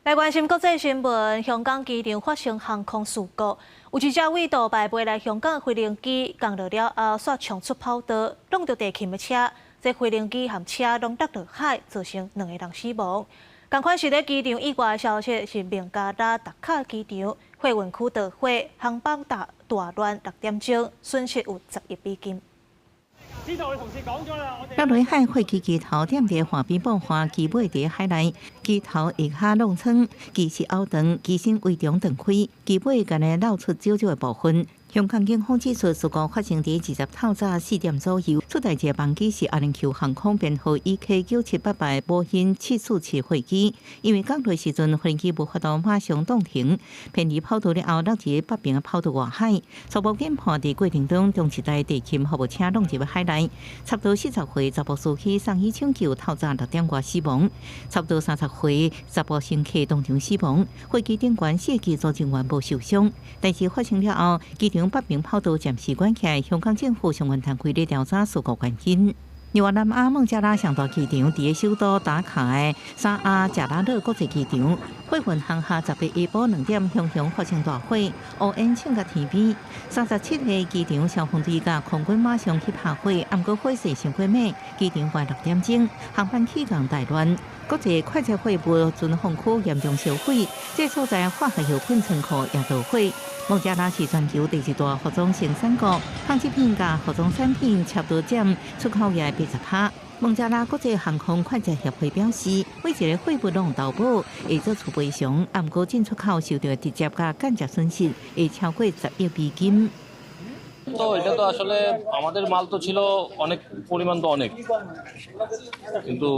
來關心國際新聞，香港機場發生航空事故，有一隻為杜拜飛來香港的飛行機降落了後，煞衝出跑道，挵著地勤的車，這飛行機和車攏落入海，造成兩个人死亡。仝款是佇機場意外的消息是孟加拉達卡機場貨運區著火，航班大亂6點鐘，損失有10億美金。落落海貨機機頭踮佇岸邊爆破，機尾佇海內，機頭下跤挵窗，機翅拗斷，機身圍牆斷開，機尾干焦露出少少的部分。香港警方指出，事故發生佇二十透早4點左右，出代誌的班機是阿聯酋航空編號 EK 9788波音747貨機，因為降落時陣飛機無法度馬上擋停，偏離跑道了後落佇北邊的跑道外海。初步研判佇過程中，當一台地勤服務車挵入海內，差不多40歲查埔司機送醫搶救，透早6點外死亡。差不多30歲查埔乘客當場死亡，飛機頂懸四機組人員無受傷。代誌發生了後，機場北邊跑道暫時關起來，香港政府相關單位咧調查事故原因。另外，南亞孟加拉上大機場佇首都達卡的沙阿賈拉勒國際機場，貨運航廈18下晡2點，雄雄發生大火，烏煙衝到天邊。37個機場消防隊佮空軍馬上去拍火，毋過火勢傷過猛，機場外6點鐘航班起降大亂，國際快捷貨物存放區嚴重燒毀，這所在化學藥品倉庫也著火。孟加拉是全球第二大服裝生產國，紡織品佮服裝產品差不多佔出口額80%。孟加拉國際航空快捷協會表示，每一个貨物攏投保會做出賠償，毋過進出口受著直接佮間接損失會超過10億美金。 তো এটা তো আসলে আমাদের মাল তো ছিল অনেক, পরিমাণ তো অনেক, কিন্তু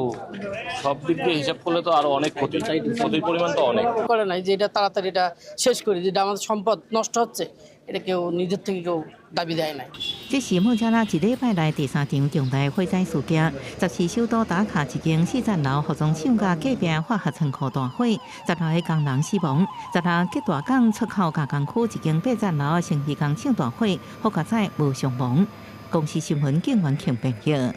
সব দিক দিয়ে হিসাব করলে তো আরো অনেক ক্ষতি, ক্ষতির পরিমাণ তো অনেক। করে নাই যে এটা তাড়াতাড়ি এটা শেষ করি, যেটা আমাদের সম্পদ নষ্ট হচ্ছে, এটা কেউ নিজের থেকে কেউ দাবি দেয় নাই। 這是孟加拉一禮拜內第三場重大火災事件。14首都達卡一間四層樓服裝廠佮隔壁化學倉庫大火，16個工人死亡。16吉大港出口加工區一間八層樓成衣工廠大火，好佳哉無傷亡。公視新聞警員慶編譯。